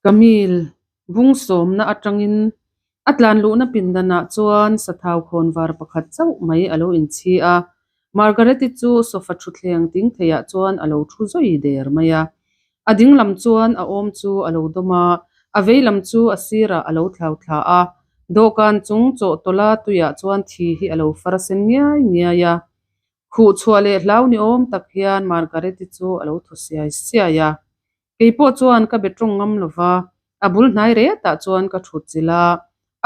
Camille bung sawmna atangin a tlan luhna pindanah chuan sathau khawnvar pakhat chauh mai a lo inchhi a. Margaret-i chu sofa thutthleng ting theiah chuan a lo thu zawi der mai a. A ding lam chuan a awm chu a lo dawm a, a vei lam chu a sirah a lo thlau thla a. Dawhkan chung chawhtawlha tuiah chuan thi hi a lo far sen ngiai ngiai a. Khuh chhuah leh hlau ni awm tak hian Margaret-i chu a lo thaw siai siai a. Kei pawh chuan ka be tawng ngam lo va, a bul hnai retah chuan ka thut chilh a,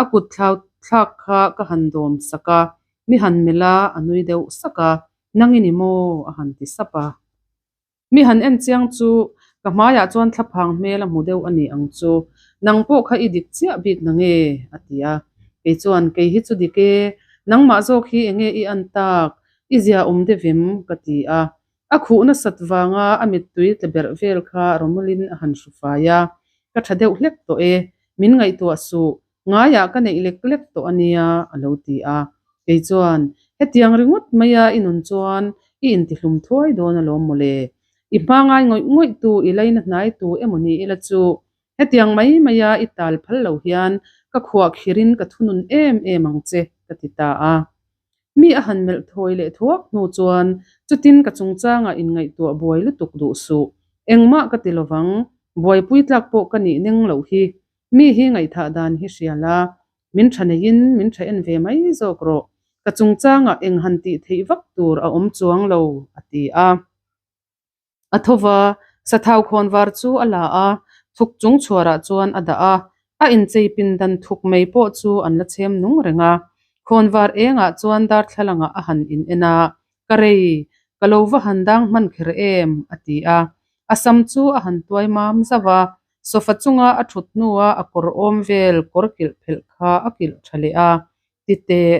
a kut thlau thlak kha ka han dawm sak a, mi han melh a, a nui deuh sak a, Nang i ni maw? a han ti sap a. Mi han en chiang chu ka hmaiah chuan thlaphang hmel a hmu deuh a ni ang chu, Nang pawh kha i dik chiah bik na nge? a ti a. Kei chuan, Kei hi chu dik e, nangmah zawk hi enge i an tak? I zia awm deuh em? ka ti a. A khuh nasat vanga a mittui tla berh vel kha Romulin a han hru fai a, Ka tha deuh hlek tawh e, min ngaihtuah suh, ngaiah ka neih lek lek tawh a nia, a lo ti a. Kei chuan, Hetiang ringawt maia i nun chuan i intihlum thuai dawn alawm mawle. I hma ngai ngawih ngawih tu i laina hnai tu emaw ni ila chu hetiang mai maia i tal phal lo hian ka khuah khirin ka thunun em em ang che, ka ti ta a. Mi a han melh thawi leh thuak hnu chuan chutin ka chungchangah inngaihtuah buai lutuk duh suh. Engmah ka ti lovang, buaipui tlak pawh ka nih neng loh hi. Mi hi ngaihthah dan hi hria la, min tha neiin min tha en ve mai zawk rawh. Ka chungchangah eng han tih theih vak tur a awm chuang lo, a ti a. A tho va, sathau khawnvar chu a la a, thuk chung chhuarah chuan a dah a, a inchei pindan thuk mai pawh chu an la chhem nung reng a. Khawnvar engah chuan darthlalangah a han in en a, Ka rei, ka lo va han dang hman kher em? a ti a. A sam chu a han tuai mam zauh a, sofa chunga a thut hnua a kawr awm vel kawr kilh phelh kha a kilh tha leh a, Ti teh.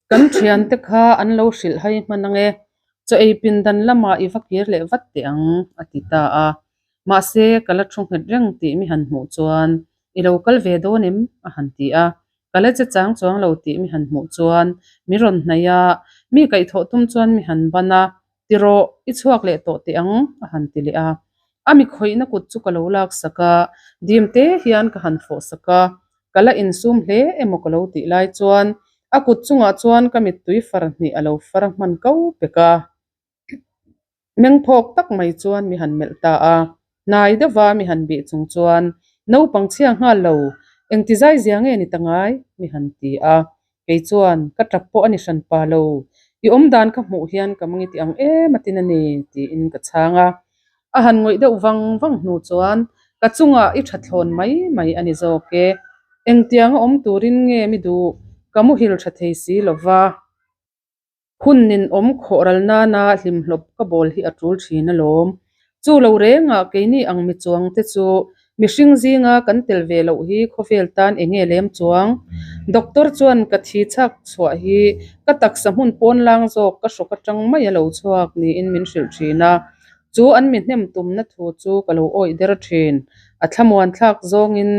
Kan thiante kha an lo hrilh hai hman ang e, chaw ei pindan lamah i va kir leh vat teh ang, a ti ta a. Mahse, ka la thu nghet reng tih mi han hmuh chuan, I lo kal ve dawn em? a han ti a. Ka la che chang chuang lo tih mi han hmuh chuan, mi rawn hnaih a, mi kaihthawh tum chuan mi han ban a, Ti rawh, i chhuak leh tawh teh ang, a han ti leh a. A mi khawihna kut chu ka lo lak sak a, dim te hian ka han fawh sak a. Ka la insum hle emaw ka lo tih lai chuan a kut chungah chuan ka mittui far hnih a lo far hman ko pek a. Mengphawk tak mai chuan mi han melh ta a. Hnai deuha mi han bih chung chuan, Naupang chhia nghal lo, engti zai zia nge ni ta ngai? mi han ti a. Kei chuan, Ka tap pawh a ni hran pa lo, i awm dan ka hmuh hian ka mangi ti ang em a tin a ni, tiin ka chhang a. A han ngawih deuh vang vang hnu chuan, Ka chungah i tha thlawn mai mai a ni zawk e. Engtianga awm turin nge mi duh, ka muhil tha thei si lo va. Hun ninawm khawh ral nana hlimhlawp ka bawl hi a tul thin alawm. Chu lo rengah keini ang mi chuang te chu mihring zinga kan tel ve loh hi khawvel tan eng nge lem chuang? Doctor chuan ka thi chhak chhuah hi ka taksa hmun pawn lang zawk ka hrawk atang mai a lo chhuak niin min hrilh thin a. Chu an mi hnem tumna thu chu ka lo awih der thin. A thlamuan thlak zawngin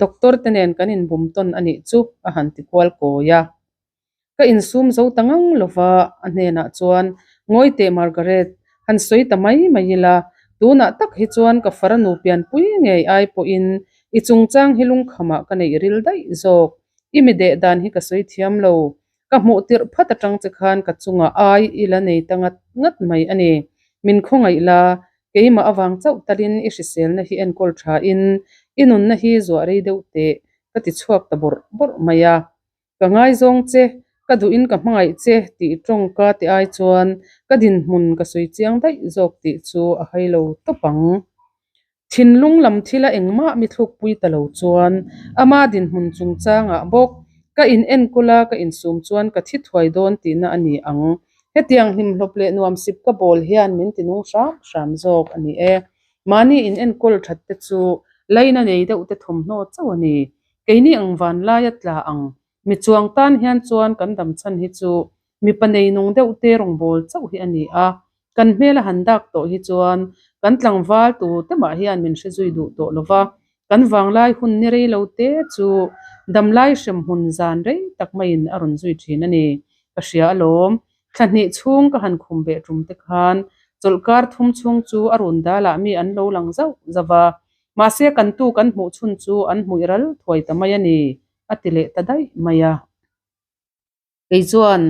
doctor te nen kan inbum tawn a nih chu a han ti kual kawi a. Ka insum zo ta ngang lova, a hnenah chuan, Ngawi teh Margaret, han sawi ta mai mai ila, tunah tak hi chuan ka farnu pianpui ngei ai pawhin i chungchang hi lungkhamah ka neih ril daih zawk. I mi deh dan hi ka sawi thiam lo. Ka hmuh tirh phat atang che khan ka chungah ai i la nei ta ngat ngat mai a ni. Min khawngaih la, keimah avang chauh talin i hriselna hi enkawl thain i nunna hi zuah rei deuh teh, ka ti chhuak ta bawrh bawrh mai a. Ka ngaizawng che, ka duhin ka hmangaih che tih tawngka te ai chuan ka dinhmun ka sawi chiang daih zawk tih chu a hai lo tawp ang. Thinlung lam thila engmah mi thlukpui ta lo chuan ama dinhmun chungchangah bawk ka in enkawl a ka insum chuan ka thi thuai dawn tihna a ni ang. Hetiang hlimhlawp leh nuamsip ka bawl hian min ti nung hram hram zawk a ni e. Mahni in enkawl that te chu laina nei deuh te thawmhnaw chauh a ni. Keini ang vanlaia tla ang mi chuang tan hian chuan kan dam chhan hi chu mipa nei nung deuh te rawngbâwl chauh hi a ni a, kan hmel a han dak tawh hi chuan kan tlangval tu te mah hian min hre zui duh tawh lo va, kan vanglai hun ni rei lo te chu damlai hrem hmun zan rei tak maiin a rawn zui thin a ni. Ka hria alawm, thla hnih chhung ka han khum beh tum te khan chawlhkar thum chhung chu a run dalah mi an lo lang zauh zauh va. Mahse kan tu kan hmuh chhun chu an hmuih ral thuai ta mai a ni, a ti leh ta daih mai a. Kei chuan,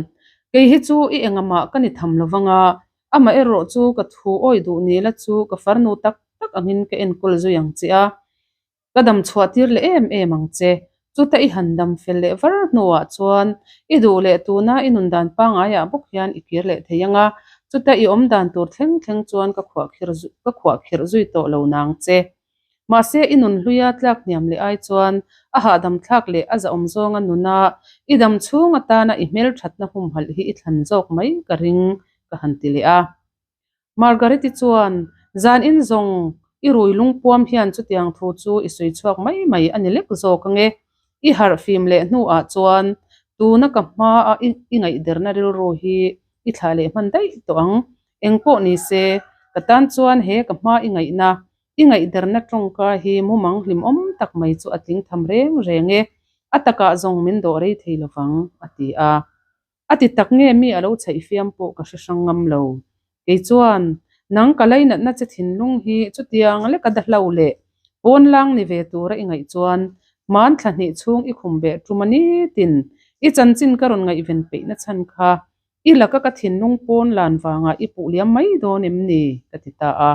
Kei hi chu i engahmah ka ni tham lovang a, amaherawh chu ka thu awih duh ni la chu ka farnu tak tak angin ka enkawl zui ang che a, ka dam chhuah tir leh em em ang che. Chuta i han dam fel leh var hnuah chuan i duh leh tuna i nun dan pangaiah bawk hian i kir leh thei ang a, chuta i awm dan tur thleng thleng chuan ka ka khuahkhirh zui tawh lo nang che. Mahse, i nun hluia tlak hniam leh ai chuan a hahdam thlak leh a zahawm zawnga nuna i dam chhung atana i hmelthatna humhalh hi i thlan zawk mai ka ring, ka han ti leh a. Margaret-i chuan, Zan in zawng i rui lungpuam hian chutiang thu chu i sawi chhuak mai mai a ni lek zawk ange. I harh fim leh hnuah chuan tuna ka hmaa i ngaihderna rilru hi i thlah leh hman daih tawh ang. Engpawh ni se, ka tan chuan he ka hma i ngaihna, i ngaihderna tawngka hi mumang hlimawm tak mai chu a tling tham reng reng e, a takah zawng min dawh rei thei lovang, a ti a. A ti tak nge mi a lo chhaih fiam pawh ka hre hrang ngam lo. Kei chuan, nang ka lainatna che thinlung hi chutiang leka da hlo leh pawn lang ni ve tura i ngaih chuan hman thla hnih chhung i khum beh tum a ni tin i chanchin ka rawn ngaihven peihna chhan kha I laka ka thinlung pawn lan vangah i puh liam mai dawn em ni? ka ti ta a.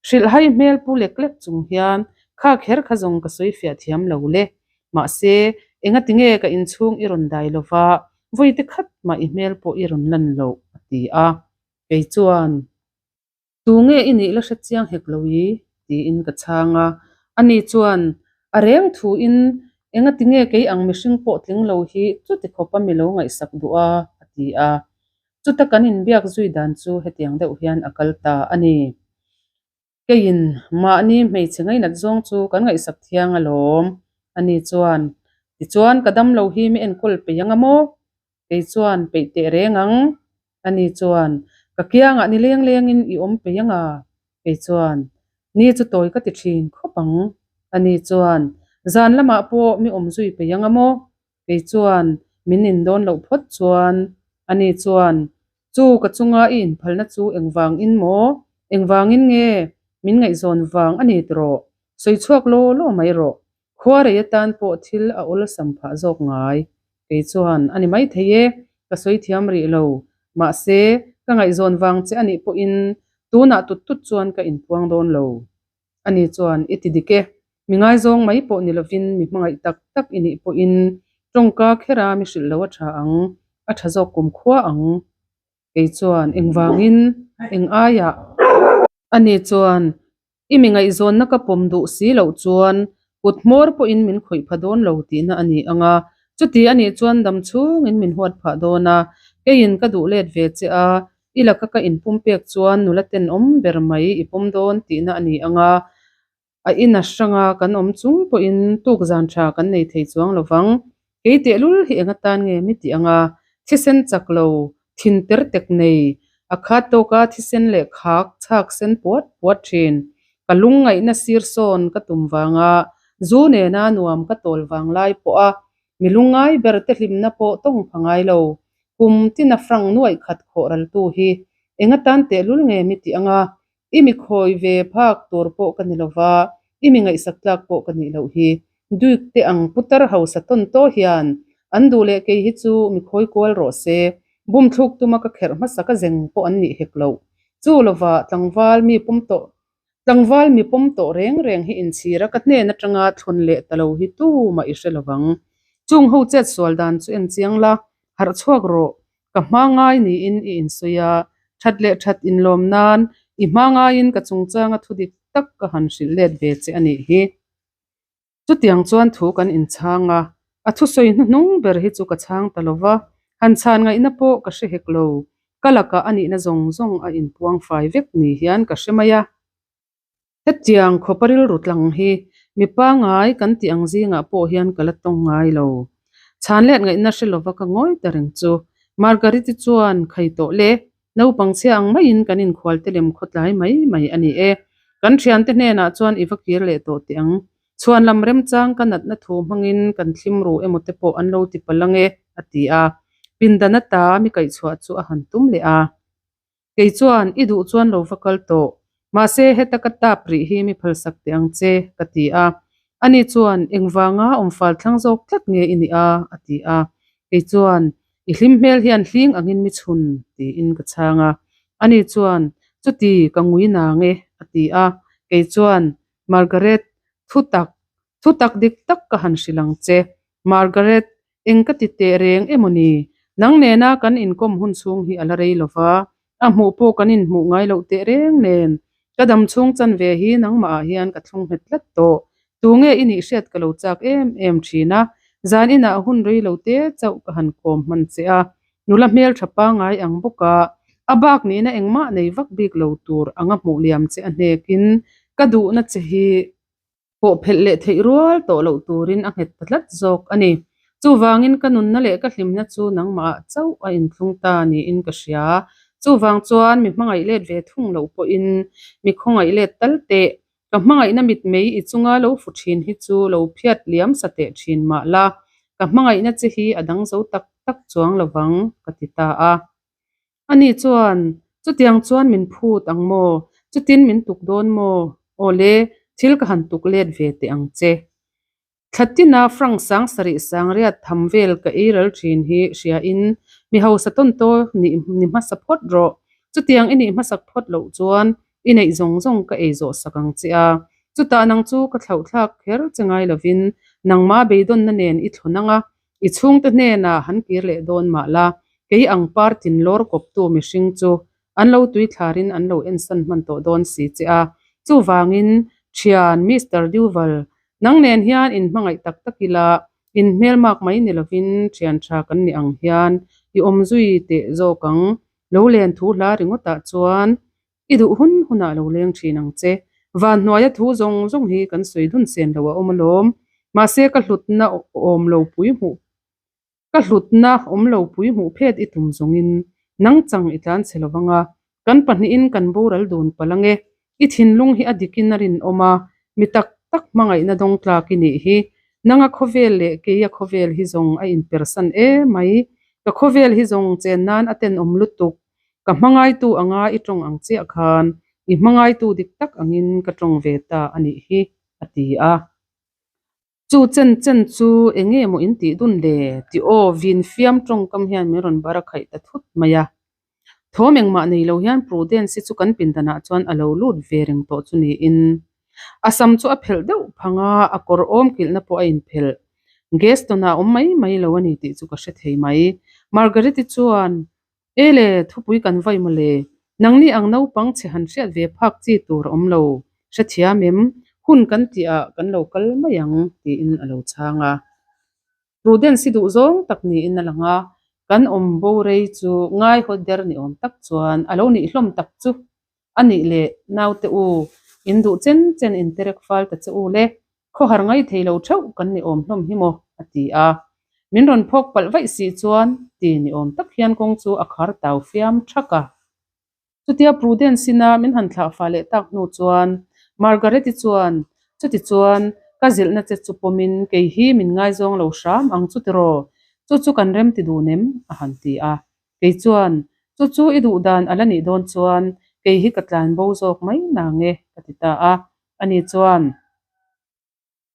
Hrilhhai hmel pu lek lek chung hian kha kher kha zawng ka sawi fiah thiam lo le. Mahse, engati nge ka inchhung i rawn dai lova, vawi te khat mah i hmel pawh i rawn lan loh? a ti a. Kei chuan. Tu nge i nih la hre chiang hek lo i? tiin ka chhang a. Ani chuan a reng thuin engati nge kei ang mihring pawh tling lo hi chuti khawp a mi lo ngaihsak duh a? a ti a. Chuta kan inbiak zui dan chu hetiang deuh hian a kal ta a ni. Keiin mahni hmeichhe ngainat zawng chu kan ngaihsak thiang alawm. Ani chuan, Tichuan ka damlo hi mi enkawl peih ang a maw? Kei chuan peih teh reng ang. Ani chuan, Ka kiangah ni leng lengin i awm peih ang a? Kei chuan, Ni chu tawi ka ti thin khawp ang. Ani chuan, Zan lamah pawh mi awm zui peih ang a maw? Kei chuan, Min in dawn loh phawt chuan. Ani chuan, Chu ka chunga i inphalna chu engvangin maw? Engvangin nge? Min ngaihzawn vang a ni tawh. Sawi chhuak law law mai rawh. Khuarei atan pawh thil a awlsam phah zawk ngai. Kei chuan, A ni maithei e, ka sawi thiam rih lo. Mahse, ka ngaihzawn vang che a nih pawhin tunah tut tut chuan ka inpuang dawn lo. Ani chuan, I ti dik e. Mi ngaizawng mai pawh ni lovin mi hmangaih tak tak i nih pawhin tawngka khera mi hrilh lo a tha ang, a tha zawk kum khua ang. Kei chuan, Engvangin? Eng aiah? Ani chuan, I mi ngaihzawnna ka pawm duh si loh chuan kut hmawr pawhin min khawih pha dawn lo tihna a ni ang a, chuti a nih chuan dam chhungin min huat phah dawn a, keiin ka duh let ve che a, i laka ka inpumpek chuan nula tenawm ber mai i pawm dawn tihna a ni ang a, a ina hranga kan awm chung pawhin tuk zan tha kan nei thei chuang lo vang. Kei tehlul hi eng atan nge mi tih ang a, thisen chak lo, thin ter tek nei, a khat tawka thisen leh khak chhak sen puat puat thin. Ka lungngaihna sir sawn ka tum vanga zu nena nuam ka tawl vang lai pawh a, mi lungngai ber te hlimna pawh tawng pha ngai lo. Kum tina frank nuaih khat khawh raltu hi eng atan tehlul nge mi tih ang a, I mi khawi ve phak tur pawh ka ni lova, i mi ngaihsak tlak pawh ka nih loh hi. Duke te ang putar hausa tawn tawh hian an duh leh kei hi chu mi khawi kual rawh se, bum thluk tuma ka kherh hmasa ka zeng pawh an nih hek loh. Chu lova tlangval mi pawm tawh tlangval mi pawm tawh reng reng hi inchhir a ka hnen atanga thlawn leh ta lo hi tumah i hre lovang. Chung ho chet sual dan chu en chiang la, harh chhuak rawh. Ka hma ngai niin i insawi a, that leh that inlawm nan i hma ngaiin ka chungchanga thu dik tak ka han hrilh let ve che a nih hi. Chutiang chuan thu kan inchhang a, a thusawi hnuhnung ber hi chu ka chhang ta lo va, han chhan ngaihna pawh ka hre hek lo, ka lakah a nihna zawng zawng a inpuang fai vek ni hian ka hre mai a. Hetiang khawpa rilru tlang hi mi pangai kan tih ang zingah pawh hian ka la tawng ngai lo. Chhan let ngaihna hre lova ka ngawi ta reng chu Margariti chuan khai tawh le, naupang chhia ang maiin kan inkhual te lem khawtlai mai mai a ni e. Kan thiante hnenah chuan i va kir leh tawh teh ang. Chhuan lam remchang ka natna thu hmangin kan thlim ru emaw te pawh an lo ti palh ang e, a ti a. Pindan ata mi kaihchhuah chu a han tum leh a. Kei chuan i duh chuan lo va kal tawh. Mahse, heta ka tap rih hi mi phalsak teh ang che, ka ti a. Ani chuan, Engvanga awmfal thlang zawk tlat nge i nih a? a ti a. Kei chuan, I hlim hmel hian hling angin mi chhun, tiin ka chhang a. Ani chuan, Chuti, ka ngui nang e, a ti a. Kei chuan, Margaret, thutak, thutak dik tak ka han hrilh ang che. Margaret, eng ka ti teh reng emaw ni? Nang nena kan inkawm hun chhung hi a la rei lo va, a hmuh pawh kan inhmuh ngai loh teh reng nen. Ka dam chhung chanve hi nangmahah hian ka thlung nghet tlat tawh. Tunge i nih hriat ka lo chak em em thin a, zan inah hun rei lo te chauh ka han kawm hman che a, nula hmeltha pangngai ang bawka a bak nihna engmah nei vak bik lo tur anga hmuh liam che a hnekin ka duhna che hi pawh phelh leh theih rual tawh loh turin a nghet ta tlat zawk a ni. Chuvangin ka nunna leh ka hlimna chu nangmahah chauh a inthlung ta niin ka hria. Chuvang chuan mi hmangaih let ve thung loh pawhin mi khawngaih let tal teh. Ka hmangaihna mitmei i chunga lo fu thin hi chu lo phiat liam sa teh thin mah la, ka hmangaihna che hi a dang zo tak tak chuang lovang, ka ti ta a. Ani chuan, Chutiang chuan min phut ang maw? Chutin min tuk dawn maw? Aw le, thil ka han tuk let ve teh ang che. Thla tina frank sang sarih sang riat tham vel ka ei ral thin hi hriain mi hausa tawntaw nih ni hmasa phawt rawh. Chutiang i nih hmasak phawt loh chuan i neih zawng zawng ka ei zawh sak ang che a. Chutah nang chu ka thlauhthlak kher che ngai lovin nangmah beidawnna nen i thlawn ang a, I chhungte hnenah han kir leh dawn mah la, kei ang par tin lawr kawptu mihring chu an lo tui thlarin an lo ensan hman tawh dawn si che a. Chuvangin, thian, Mister Duval, nang nen hian in hmangaih tak tak ila, in hmelmak mai ni lovin thian tha kan ni ang hian i awm zui teh zawk ang. Lo len thu hla ringawtah chuan I duh hun hunah lo leng thin ang che. Van hnuaia thu zawng zawng hi kan sawi dun sen lo a awm alawm. Mahse ka hlutna awm lo pui hmuh ka hlutna awm lo pui hmuh phet i tum zawngin nang chang i tlan chhe lovang a, kan pahnihin kan boral dun palh ange. I thinlung hi a dikin a rinawm a, mi tak tak hmangaihna dawng tlak i nih hi. Nanga khawvel leh keia khawvel hi zawng a inpersan emai. Ka khawvel hi zawng chen nan a tenawm lutuk. Ka hmangaitu anga i tawng ang chiah khan i hmangaitu dik tak angin ka tawng ve ta a nih hi, a ti a. Chu chen chen chu eng nge maw in tih dun le? Ti aw vin fiam tawngkam hian min rawn bar a khaih ta thut mai a. Thawm engmah nei lo hian Prudence-i chu kan pindanah chuan a lo lut ve reng tawh chu niin a sam chu a phelh deuh phang a, a kawr awm kilhna pawh a inphelh. Gaston-a awm mai mai lo a ni tih chu ka hre thei mai. Margaret-i chuan E le, thupui kan vawi maw le? Nangni ang naupang chhe han hriat ve phak chi tur a awm lo. Hrethiam em? Hun kan tihah kan lo kal mai ang, tiin a lo chhang a. Prudence-i duh zawng tak niin a lang a, kan awm bo rei chu ngai hawt der ni awm tak chuan a lo nih hlawm tak chu A nih leh, naute u, in duh chen chen in terek fal ta che u le, khawhar ngai thei lo theuh kan ni awm hlawm hi maw? a ti a. Min rawn phawk palh vaih si chuan ti ni awm tak hian kawng chu a khar tau fiam thak a. Chutia Prudence ina min han thlah fah leh tak hnu chuan Margaret-i chuan, Chuti chuan, ka zilhna che chu pawmin kei hi min ngaizawng lo hram ang chu tiraw? Chu chu kan rem ti dun em? a han ti a. Kei chuan, Chu chu i duh dan a la nih dawn chuan kei hi ka tlan bo zawk mai nang e, ka ti ta a. Ani chuan,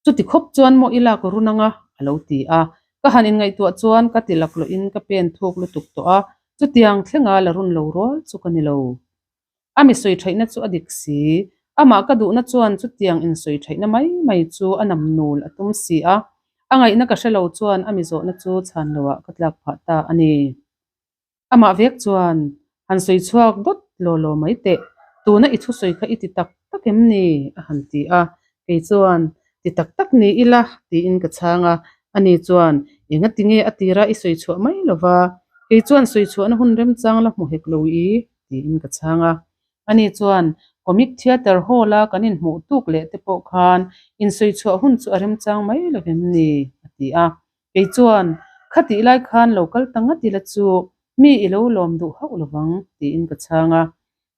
Chuti khawp chuan maw i lak run anga? a lo ti a. Ka han inngaihtuah chuan ka ti laklawhin ka pen thuk lutuk tawh a, chutiang thlenga la run lo rual chu ka ni lo. A mi sawi thaihna chu a dik si. Amah ka duhna chuan chutiang insawi thaihna mai mai chu a nam nul a tum si a. A ngaihna ka hre lo chuan a mi zawhna chu chhan loah ka tlak phah ta a ni. Amah vek chuan, Han sawi chhuak dawt law law mai teh. Tuna i thusawi kha i ti tak tak em ni? a han ti a. Kei chuan, Ti tak tak ni ila, tiin ka chhang a. Ani chuan, Engati nge a tira i sawi chhuah mai lova? Kei chuan sawi chhuahna hun remchang la hmu hek lo i, tiin ka chhang a. Ani chuan, Comic Theatre Hall-a kan inhmuh tuk leh te pawh khan insawi chhuah hun chu a remchang mai lo vem ni? a ti a. Kei chuan, Khatih lai khan lo kal ta ngat ila chu mi i lo lawm duh hauh lovang, tiin ka chhang a.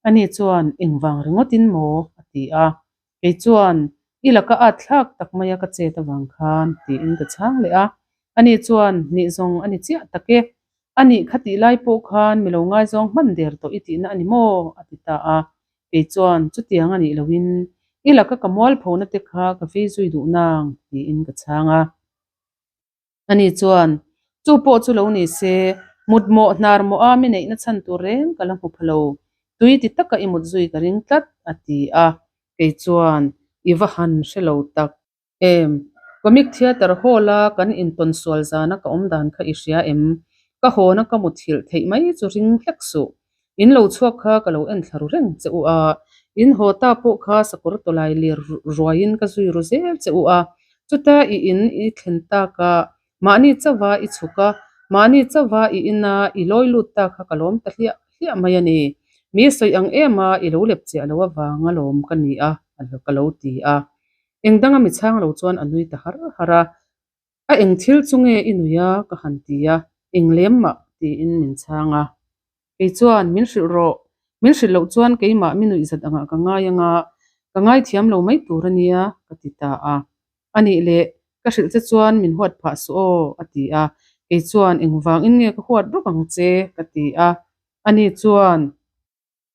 Ani chuan, Engvang ringawtin maw? a ti a. Kei chuan, I laka at thlak tak maia ka chet avang khan, tiin ka chhang leh a. Ani chuan, Nih zawng a ni chiah tak e. A nih kha tih lai pawh khan mi lo ngaizawng hman der tawh i tihna a ni maw? a ti ta a. Kei chuan, Chutiang a nih lohin, i laka ka mualphona te kha ka vei zui duh nang, tiin ka chhang a. Ani chuan, Chu pawh chu lo ni se, mut mawh hnar mawh a mi neihna chhan tur reng ka la hmu pha lo, tui ti taka i mut zui ka ring tlat, a ti a. Kei chuan, I va han hre lo tak em? Comic Theatre Hall-a kan intawn sual zana ka awm dan kha i hria em? Ka hawna ka muthilh theih mai chu ring hlek suh. In lo chhuak kha ka lo en thla ru reng che u a, in haw ta pawh kha sakawr tawlai lir ruaiin ka zui ru zel che u a, chuta i in i thlen tak a, mahni chauha i chhuk a, mahni chauha i ina i lawi lut ta kha ka lawm ta hliah hliah mai a ni. Mi sawi ang em a, i lo lep chiah lo avang alawm ka ni a, ka lo ti a. Eng danga mi chhang lo chuan a nui ta har har a. A eng thil chu nge i nui a? ka han ti a, eng lem mah tiin min chhang a. Kei chuan, Min hrilh rawh, min hrilh loh chuan keimah mi nuih zat angah ka ngai anga, ka ngaithiam lo mai tur a nia, ka ti ta a. A nih leh, ka hrilh che chuan min huat phah suh aw, a ti a. Kei chuan, Engvangin nge ka huat rawk ang che? ka ti a. Ani chuan.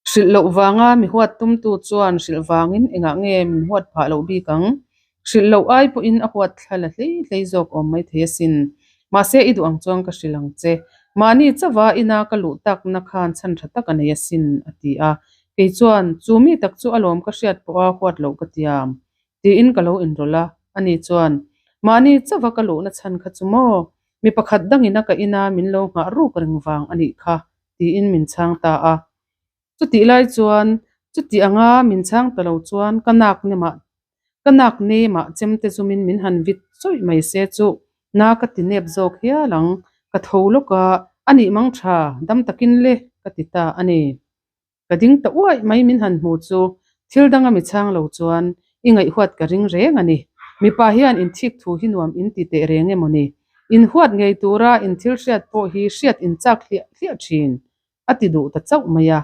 Hrilh loh vanga mi huat tumtu chuan hrilh vangin engah nge min huat phah loh bik ang? Hrilh loh ai pawhin a huat thla la hlei hlei zawk awm mai thei asin. Mahse i duh ang chuan ka hrilh ang che. Mahni chauha ina ka luh takna khan chhan tha tak a nei asin, a ti a. Kei chuan, Chu mi tak chu alawm ka hriat pawha huat loh ka tiam. Tiin ka lo inrawlh a. Ani chuan, Mahni chauha ka luhna chhan kha chu maw? Mi pakhat dangina ka ina min lo nghah ruk reng vang a nih kha, tiin min chhang ta a. Chutih lai chuan chuti anga min chhang ta lo chuan ka nak nemah ka nak nemah chemte zumin min han vit chawih mai se chu na ka ti nep zawk hial ang, ka tho lawk a, a nih mang tha, dam takin le ka ti ta a ni. Ka ding ta uaih mai min han hmu chu thil danga mi chhang lo chuan i ngaihhuat ka ring reng a ni. Mipa hian inthik thu hi nuam in ti teh reng emaw ni? In huat ngei tura in thil hriat pawh hi hriat in chak hliah hliah thin a ti duh ta chauh mai a.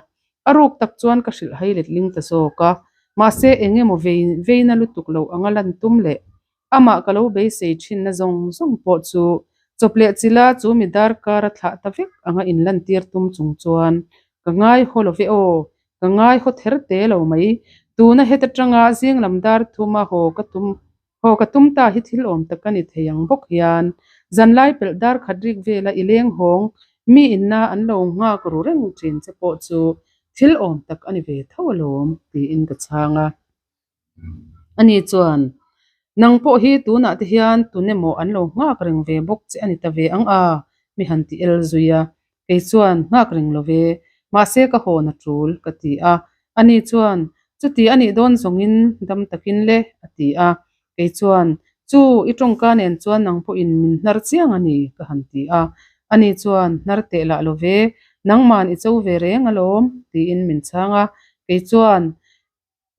A ruk tak chuan ka hrilh hai letling ta zawk a. Mahse eng emaw vei veina lutuk lo anga lan tum leh Amah ka lo beisei thinna zawng zawng pawh chu chawp leh chila chu mi darkar a thlah ta vek anga inlantir tum chung chuan ka ngai haw lo ve aw, ka ngai haw ther te lo mai. Tuna heta tanga zinglam dar thuma haw ka tum haw ka tum ta hi thil awm tak a ni thei ang bawk hian zanlai pelh dar khat rik vela i leng hawng mi inna an lo nghak ru reng thin che pawh chu thil awm tak a ni ve tho alawm tiin ka chhang a. Ani chuan, Nang pawh hi tunah te hian tun emaw an lo nghak reng ve bawk che a ni ta ve ang a, mi han ti el zui a. Kei chuan, Nghak reng lo ve, mahse ka hawn a tul, ka ti a. Ani chuan, Chuti a nih dawn zawngin dam takin le, a ti a. Kei chuan, Chu, i tawngka nen chuan nang pawhin min hnar chiang a ni, ka han ti a. Ani chuan, Hnar teh lah lo ve, nangman i cho ve reng alawm, tiin min chhang a. Kei chuan,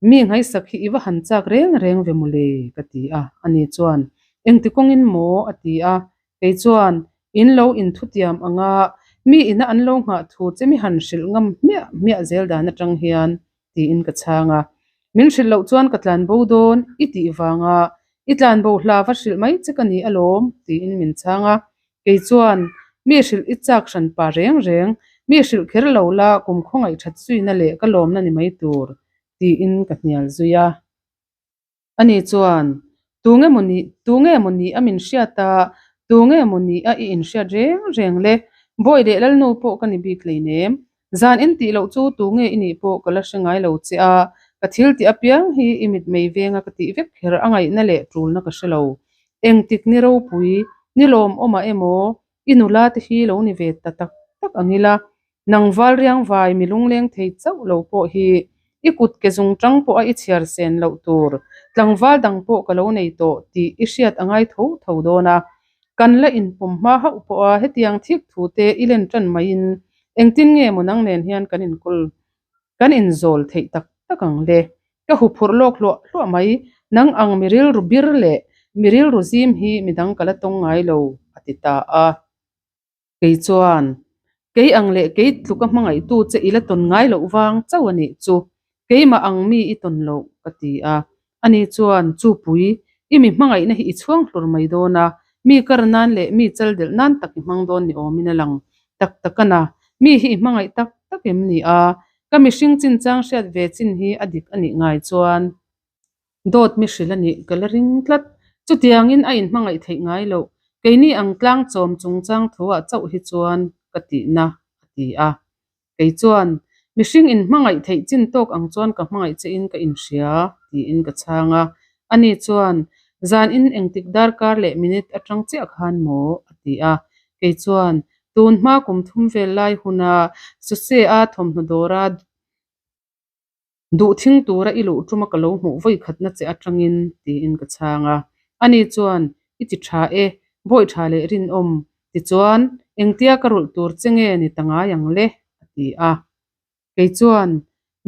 Mi ngaihsak hi i va han chak reng reng ve mawle? ka ti a. Ani chuan, Engti kawngin maw? a ti a. Kei chuan, In lo inthutiam anga mi ina an lo nghah thu che mi han hrilh ngam hmiah hmiah zel dan atang hian, tiin ka chhang a. Min hrilh loh chuan ka tlan bo dawn i tih vanga i tlan bo hla va hrilh mai che ka ni alawm, tiin min chhang a. Kei chuan, Mi hrilh i chak hran pa reng reng, mi hrilh kher lo la kum khawngaih that zuina leh ka lawmna ni mai tur, tiin ka hnial zui a. Ani chuan, Tunge maw ni, tunge maw ni a min hriat a, tunge maw ni a i inhriat reng reng le, Bawi leh Lalnu pawh ka ni bik hleinem, zan in tih loh chu tunge i nih pawh ka la hre ngai lo che a, ka thil tih apiang hi i mitmei venga ka tih vek kher a ngaihna leh tulna ka hre lo. Engtik ni ropui, ni lawmawmah emaw, i nula te hi lo ni ve ta tak tak ang ila, nang val riang vai mi lungleng thei chauh lo pawh hi i kut ke zung tang pawha i chhiar sen loh tur tlangval dang pawh ka lo nei tawh tih i hriat a ngai tho tho dawn a. Kan la inpawm hma hauh pawha hetiang thik thu te i len tan maiin engtin nge maw nang nen hian kan inkawl kan inzawl theih tak tak ang le. Ka huphurh lawk hluah hluah mai, nang ang mi rilru bir leh mi rilru zim hi midang ka la tawng ngai lo, a ti ta a. Kei chuan, Kei ang leh kei tluka hmangaihtu che i la tawn ngai loh vang chauh a nih chu, keimah ang mi i tawn loh, ka ti a. Ani chuan, Chupui, i mi hmangaihna hi i chhuang hlur mai dawn a, mi kar nan leh mi chal delh nan tak i hmang dawn ni awmin a lang tak tak a na, mi hi i hmangaih tak tak em ni a? Ka mihring chinchang hriat ve chin hi a dik a nih ngai chuan dawt mi hrilh a nih ka la ring tlat. Chutiangin a inhmangaih theih ngai loh. Keini ang tlang chawm chungchang thuah chauh hi chuan ka tihna a ti a. Kei chuan, Mihring inhmangaih theih chin tawk ang chuan ka hmangaih che in ka inhria, tiin ka chhang a. Ani chuan, Zan in engtik darkar leh minute atang chiah khan maw? a ti a. Kei chuan, Tun hma kum thum vel lai huna Suse-a thawmhnaw dawra Duh thing tura i luh tuma ka lo hmuh vawi khatna che atangin, tiin ka chhang a. Ani chuan, I ti tha e, bawi tha leh rinawm. Tichuan, engtia ka rulh tur che nge ni ta ngai ang le? a ti a. Kei chuan,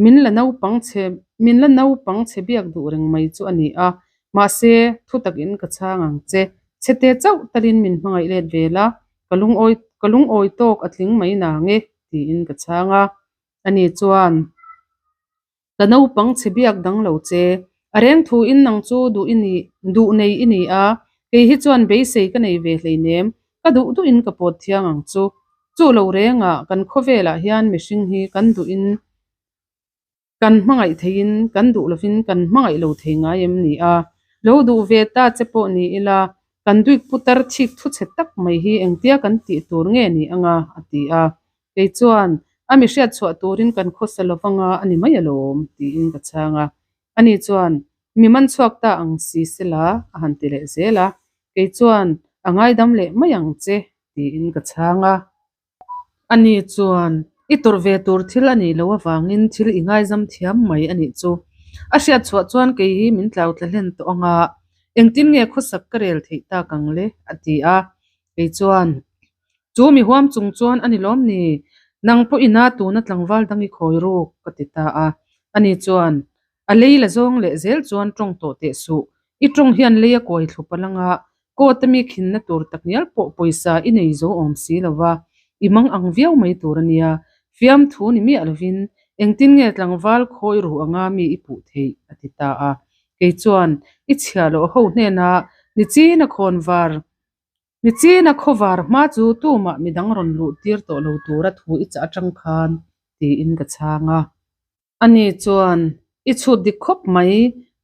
Min la naupang chhe, min la naupang chhe biak duh reng mai chu a ni a. Mahse, thu takin ka chhang ang che. Chhete chauh talin min hmangaih let ve la, ka lungawi, ka lungawi tawk a tling mai nang e, tiin ka chhang a. Ani chuan, Ka naupang chhe biak dang lo che. A reng thu in nang chu duh i ni, duh nei i ni a, kei hi chuan beisei ka nei ve hleinem, ka duh duh in ka pawt thiang ang chu. Chu lo rengah kan khawvelah hian mihring hi kan duh in kan hmangaih theiin kan duh lovin kan hmangaih lo thei ngai em ni a? Lo duh ve ta che pawh ni ila, kan duik putar thik thu chhe tak mai hi engtia kan tih tur nge ni anga? a ti a. Kei chuan, A mi hriat chhuah turin kan khawsa lo vanga a ni mai alawm, tiin ka chhang a. Ani chuan, Mi man chhuak ta ang si sela, a han ti leh zel a. Kei chuan, A ngaidam leh mai ang che, tiin ka chhang a. Ani chuan, I tawrh ve tur thil a nih loh avangin thil i ngaizam thiam mai a nih chu. A hriat chhuah chuan kei hi min tlau tla hlen tawh anga engtin nge khawsak ka rel theih tak ang le? a ti a. Kei chuan, Chu mi huam chung chuan a ni lawm ni? Nang pawh ina tuna tlangval dang i khawi ruk, ka ti ta a. Ani chuan, A lei la zawng leh zel chuan tawng tawh teh suh. I tawng hian lei a kawi thlup a lang a, court a mi khinna tur takngial pawh pawisa i nei zo awm si lo va, i mang ang viau mai tur a nia. Fiamthu ni miah lovin, engtin nge tlangval khawi ru anga mi i puh theih? a ti ta a. Kei chuan, I chhiah loh ho hnenah nichina khawnvar Nichina khawvar hma chu tumah midang rawn luh tir tawh lo tura thu i chah atang khan, tiin ka chhang a. Ani chuan, I chhut dik khawp mai,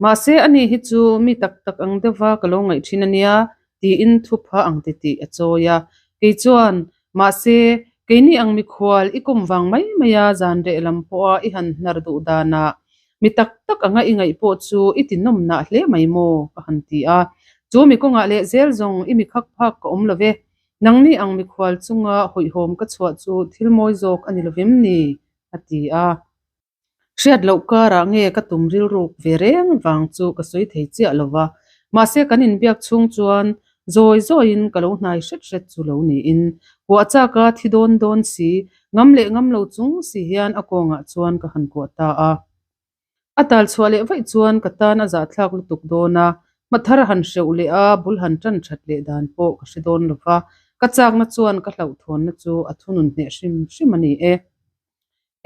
mahse ani hi chu mi tak tak ang deuhva ka lo ngaih thin a nia, tiin thupha ang titih a chawi a. Kei chuan, Mahse, keini ang mikhual i kawm vang mai mai a zan reh lam pawha i han hnar duh danah mi tak tak anga i ngaih pawh chu i ti nawm nah hle mai maw? ka han ti a. Chu mi kawngah leh zel zawng i mi khak phak ka awm lo ve. Nangni ang mikhual chunga hawihhawm ka chhuah chu thil mawi zawk a ni lovem ni? a ti a. Hriat loh karah nge ka tum rilruk ve reng vang chu ka sawi thei chiah lo va, mahse kan inbiak chhung chuan zawi zawiin ka lo hnai hret hret chu lo niin kuah chaka thi dawn dawn si, ngam leh ngam lo chung si hian a kawngah chuan ka han kuah ta a. A tal chhuah leh vaih chuan ka tan a zahthlak lutuk dawn a, hmathar han hreuh leh a bul han tan that leh dan pawh ka hre dawn lo va, ka chakna chuan ka hlauhthawnna chu a thunun hneh hrim hrim a ni e.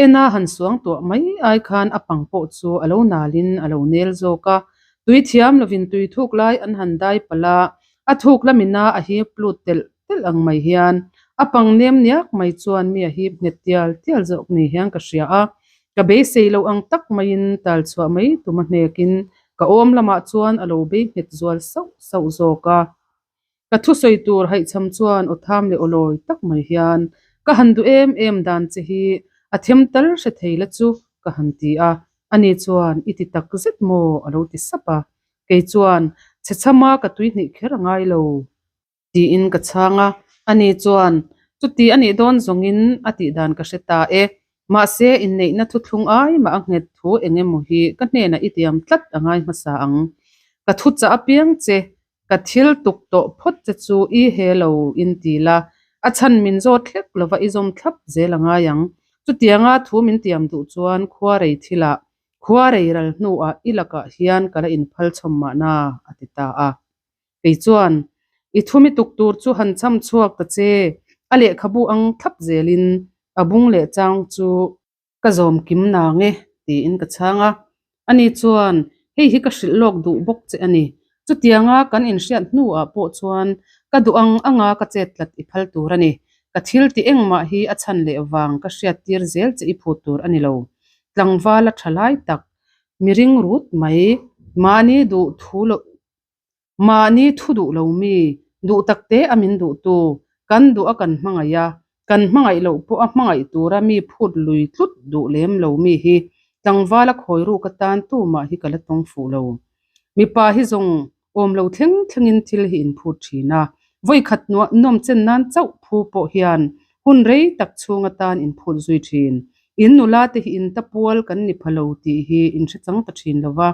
Ena han suang tuah mai ai khan a pang pawh chu a lo nalin a lo nel zawk a, tui thiam lovin tui thuk lai an han dai palh a, a thuk lamina a hip lut telh telh ang mai hian a pang nem niak mai chuan mi a hip nghet tial tial zawk ni hian ka hria a, ka beisei loh ang tak maiin tal chhuah mai tum a hnekin ka awm lamah chuan a lo bei nghet zual sauh sauh zawk a. Ka thusawi tur haihchham chuan aw tham leh aw lawi tak mai hian ka han duh em em dan che hi a them tal hre thei la chu ka han ti a, ani chuan i ti tak zet maw a lo ti sap a, kei chuan chhe chhama ka tui hnih kher a ngai lo tiin ka chhang a, ani chuan chuti a nih dawn zawngin a tih dan ka hre ta e, mahse inneihna thuthlung ai mah a nghet thu eng emaw hi ka hnenah i tiam tlat a ngai hmasa ang, ka thuchah apiang che Ka thil tuk tawh phawt che chu i he lo in ti la, a chhan min zawt hlek lova i zawm thlap zel a ngai ang. Chutianga thu min tiam duh chuan khua rei thilah, khua rei ral hnuah i lakah hian ka la inphal chhawm mahna, a ti ta a. Kei chuan, I thu mi tuk tur chu han cham chhuak ta che, a lehkhabu ang thlap zelin a bung leh chang chu Ka zawm kim nang e, tiin ka chhang a. Ani chuan, Hei hi ka hrilh lawk duh bawk che a ni. Chutianga kan inhriat hnuah pawh chuan ka duh ang anga ka chet tlat i phal tur a ni. Ka thil ti engmah hi a chhan leh vang ka hriat tir zel che i phut tur a ni lo. Tlangvala tha lai tak, mi ring rut mai, mahni duh thu loh Mahni thu duh lo mi, duh tak te a min duh tu, kan duh a kan hmangaih a, kan hmangaih loh pawh a hmangaih tura mi phut lui tlut duh lem lo mi hi tlangval a khawi ruk atan tumah hi ka la tawng fuh lo. Mipa hi zawng awm lo thleng thlengin thil hi in phut thin a, vawi khat nuah nawm chen nan chauh phu pawh hian hun rei tak chhung atan in phut zui thin. In nula te hi in ta pual kan ni pha lo tih hi in hre chang ta thin lo va,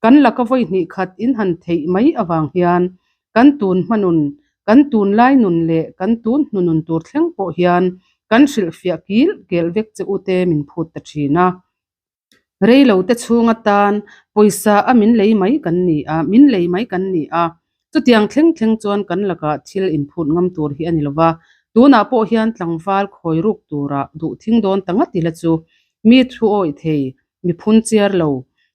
Kan laka vawi hnih khat in han theih mai avang hian kan tun hma nun, kan tunlai nun leh kan tun hnu nun tur thleng pawh hian kan hrilhfiah kil kel vek che u te min phut ta thin a. Reilo te chhung atan pawisa a min lei mai kan ni a, min lei mai kan ni a. Chutiang thleng thleng chuan kan lakah thil inphut ngam tur hi a ni lova, tunah pawh hian tlangval khawi ruk tura duh thing dawn ta ngat ila chu mi thu awih thei Mi phun chiar lo,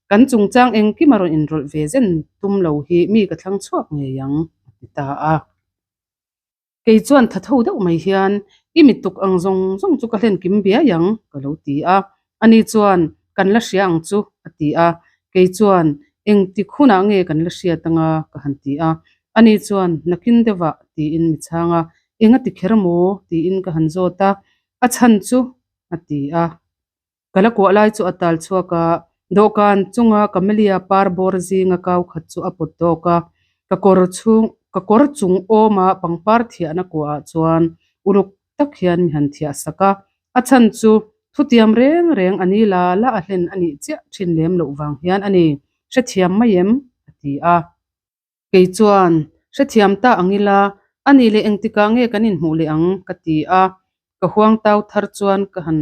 kan chungchang engkim a rawn inrawlh ve zen tum lo hi mi ka thlang chhuak ngei ang, a ti ta a. Kei chuan tha tho deuh mai hian, I mi tuk ang zawng zawng chu ka hlen kim biai ang, ka lo ti a. Ani chuan, Kan la hria ang chu, a ti a. Kei chuan, Engtik hunah nge kan la hriat anga? ka han ti a. Ani chuan, Nakin deuhah, tiin mi chhang a. Eng a ti kher maw? tiin ka han zawt a. A chhan chu, a ti a. Ka la kuah lai chu a tal chhuak a, dawhkan chunga camellia par bawr zinga kau khat chu a pawt dawk a, ka kawr chhung ka kawr chung awma pangpar thiahna kuahah chuan uluk tak hian mi han thiah sak a, a chhan chu thutiam reng reng a ni la la a hlen a nih chiah thin lem loh vang hian a ni, hrethiam mai em? a ti a. Kei chuan, Hrethiam ta ang ila, a nih leh engtikah nge kan inhmuh leh ang? ka ti a. Ka huang tau thar chuan ka han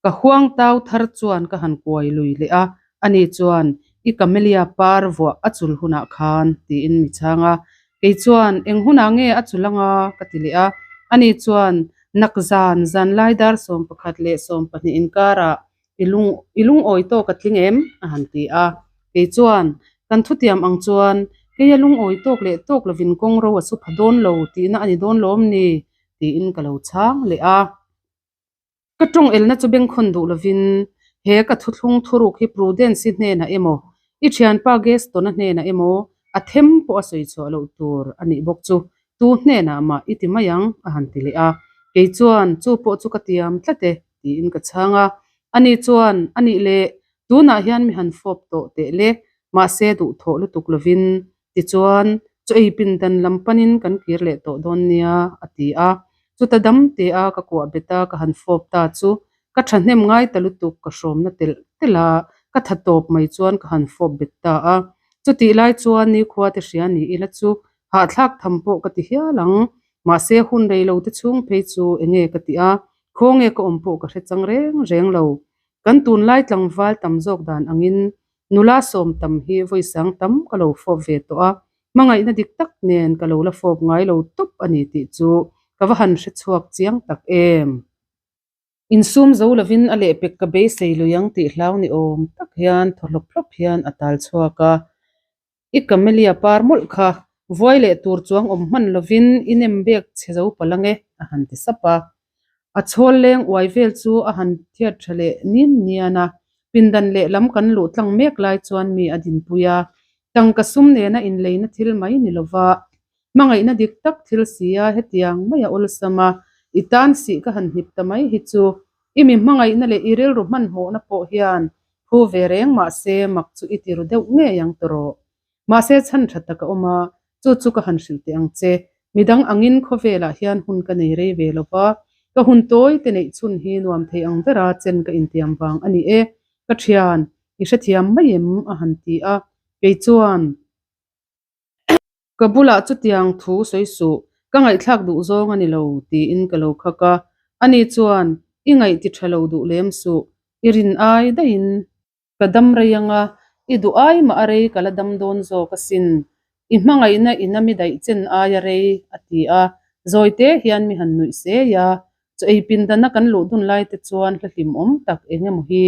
ka huang tau thar chuan ka han kuai lui leh a. Ani chuan, I camellia par vuah a chul hunah khan, tiin mi chhang a. Kei chuan, Eng hunah nge a chul anga? ka ti leh a. Ani chuan, Nak zan, zanlai dar 11 leh 12 inkarah I lung i lungawi tawk a tling em? a han ti a. Kei chuan, Kan thutiam ang chuan, keia lungawi tawk leh tawk lovin kawng ro a su pha dawn lo tihna a ni dawn lawm ni? tiin ka lo chhang leh a. Ka tawng elna chu bengkhawn duh lovin, He ka thuthlung thuruk hi Prudence-i hnenah emaw, i thianpa Gaston-a hnenah emaw a them pawh a sawi chhuah loh tur a nih bawk chu tu hnenah mah i ti mai ang, a han ti leh a. Kei chuan, Chu pawh chu ka tiam tlat e, tiin ka chhang a. Ani chuan, A nih leh, tunah hian mi han fawp tawh teh le, mahse duhthawh lutuk lovin, tichuan, chaw ei pindan lam panin kan kir leh tawh dawn nia, a ti a. Chuta dam te a ka kuah bet a ka han fawp ta chu, ka thahnem ngai ta lutuk ka hrawmna telh telh a, ka tha tawp mai chuan ka han fawp bet ta a. Chutih lai chuan nikhua te hria ni ila chu Hahthlak tham pawh ka ti hial ang. Mahse hun rei lo te chhung phei chu enge ka ti a, khawnge ka awm pawh ka hre chang reng reng lo. Kan tunlai tlangval tam zawk dan angin nula sawm tam hi vawi sang tam ka lo fawp ve tawh a, hmangaihna dik tak nen ka lo la fawp ngai lo tawp a ni tih chu ka va han hre chhuak chiang tak em. Insum zo lovin a lehpek ka beisei lui ang tih hlau ni awm tak hian thaw hlawp hlawp hian a tal chhuak a. I camellia par mawlh kha vuai leh tur chuang awm hman lovin i nem bek chhe zo palh ange a han ti sap a. A chhawl leng uai vel chu a han thiat tha leh nin nian a. Pindan lehlam kan luh tlang mek lai chuan mi a dinpui a. Tangka sum nena inleina thil mai ni lova Hmangaihna dik tak thil si a, hetiang mai a awlsam a, i tan sih ka han hnip ta mai hi chu i mi hmangaihna leh i rilru hmanhmawhna pawh hian phu ve reng mahse mak chu i ti ru deuh ngei ang tawh. Mahse chhan tha tak a awm a, chu chu ka han hrilh teh ang che. Midang angin khawvelah hian hun ka nei rei ve lo va, ka hun tawi te neih chhun hi nuam thei ang bera chen ka intiam vang a ni e, ka thian, i hrethiam mai em? a han ti a, kei chuan. Ka bulah chutiang thu sawi suh, ka ngaihthlak duh zawng a ni lo, tiin ka lo khak a. Ani chuan, I ngaih ti tha lo duh lem suh, i rin ai daihin ka dam rei ang a, i duh ai mah a rei ka la dam dawn zawk asin. I hmangaihna in a mi daih chen ai a rei, a ti a. Zawi te hian mi han nuih sei a, chaw ei pindana kan luh dun lai te chuan hla hlimawm tak eng emaw hi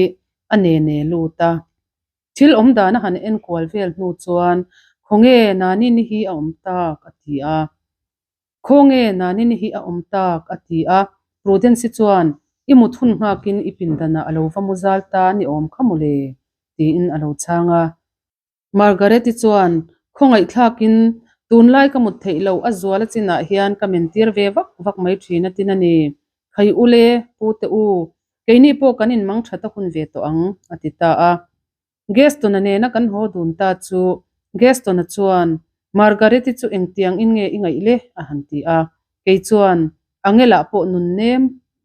a ne ne lut a. Thil awm dan a han enkual vel hnu chuan, Khawnge Nanini hi a awm tak? a ti a. Khawnge Nanini hi a awm tak? a ti a. Prudence-i chuan, I mut hun nghakin i pindanah a lo va mu zal ta a ni awm kha mawle, tiin a lo chhang a. Margaret-i chuan khawngaihthlakin, Tunlai ka mut theih loh a zual a chinah hian ka men tir ve vak vak mai thin a tin a ni. Khai u le, pu te u, keini pawh kan inmang that a hun ve tawh ang, a ti ta a. Gaston-a nena kan haw dun ta chu Gaston-a chuan, Margaret-i chu engtiang in nge i ngaih le? a han ti a. Kei chuan, Angela pawh nun nem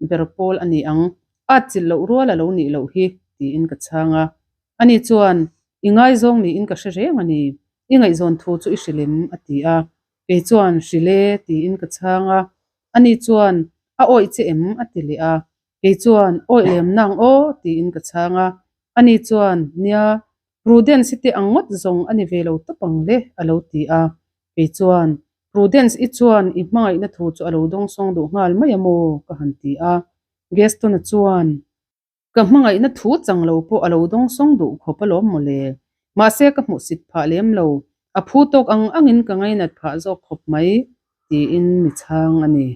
ber pawl a ni ang, at chilh loh rual a lo nih loh hi, tiin ka chhang a. Ani chuan, I ngaizawng niin ka hre reng a ni. I ngaihzawn thu chu i hrilh em? a ti a. Kei chuan, Hrilh e, tiin ka chhang a. Ani chuan, A awih che em? a ti leh a. Kei chuan, Awih lem nang aw, tiin ka chhang a. Ani chuan, Nia, Prudence i te ang ngawt zawng a ni ve lo tawp ang le, a lo ti a. Kei chuan, Prudence i chuan i hmangaihna thu chu a lo dawngsawng duh nghal mai a maw? ka han ti a. Gaston-a chuan. Ka hmangaihna thu chang lo pawh a lo dawngsawng duh khawp alawm mawle. Mahse ka hmuhsit phah lem lo, a phu tawk ang angin ka ngainat phah zawk khawp mai, tiin mi chhang a ni.